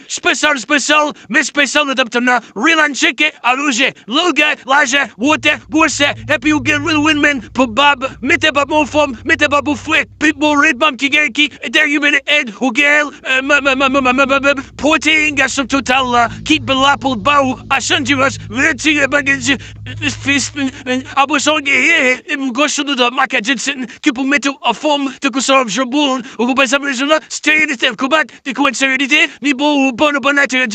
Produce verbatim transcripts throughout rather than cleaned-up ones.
Espesyal, espesyal, men espesyal nou t ap tann nan. Real and Chicken, alonje, longè, lajè, wotè, gwosè, epi ou gen real women pou bab, mete bab ou anfòm, mete bab ou fre, pit bon red bab ki gen ki, dehydrated, ou gen, eh, m, m, m, m, m, m, m, m, pwoteyin gason total la, ki bla pou l ba ou, achan diras, retire bagay, apre sa ou gen, eh, eh, m gòch sou nou dan Michael Jackson, ki pou mete w anfòm, te kou sa w ap jwe boul, ou konprann sa m bezwen la, sterilite, konbat, te kou sterilite, li bon, ou bon, ou bon, naturel,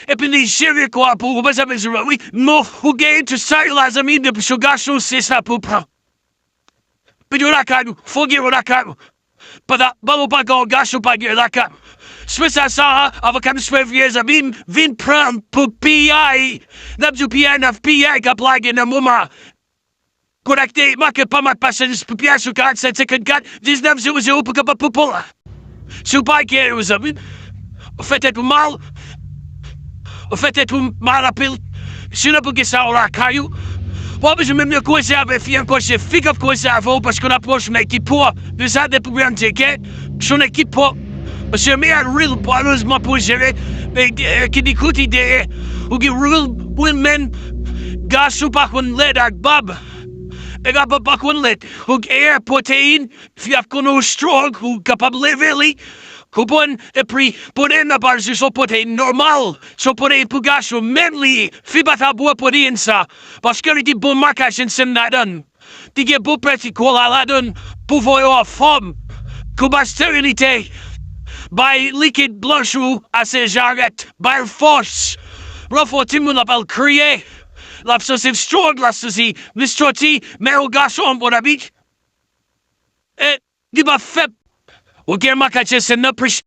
epi li jere kò a pou ou, ou konprann sa m bezwen la, wi, non, ou gen tout sa yo la, zanmi, depi sou gason, se sa pou pran. Pito lakay ou, fò gen yon lakay ou. Pandan, ban ou pa gen yon gason, pa gen lakay ou. Espesyal sa a, avoka m swe vye zanmi m, vin pran pou P I. N ap di w P I, n ap P I k ap lage nan moman. Kontakte, make pa mak pase pou P I sou karant sèt senkant kat diznèf zewo zewo pou kapab pou pon la. Si w pa gen yon zanmi, ou fè tèt ou mal, ou fè tèt ou mal anpil. Si w nan pou gen sa w lakay ou, w pa bezwen menm nan koze avèk fi ankò, se fi k ap koze avè w paske w nan pwòch nèg ki pwòp. De sa depi w grandi, se yon nèg ki pwòp. Paske men a real, malezman pou jere, men, eh, ki di kout ide, ou gen real women, gason pa konn lèd ak bab. E bab pa konn lèd. Ou gen pwoteyin, fi ap konnen ou strong, ou kapab leve li. Konprann? Epi, pwoteyin nan pa jis yon pwoteyin nòmal. Se yon pwoteyin pou gason, menm li, fi pa ta bwè pwoteyin sa. Paske li gen bon makaj jensenn ladan l. Li gen bon pèti kola ladan l pou voye w anfòm. Konba sterilite. Bay likid blanch ou ase jarèt. Bay l fòs. Lè w fè yon timoun ap al kriye. L ap santi l strong, l ap santi li soti, men yon gason, mon ami. E li pa fèb. Ou gen makaj jensenn nan, prich.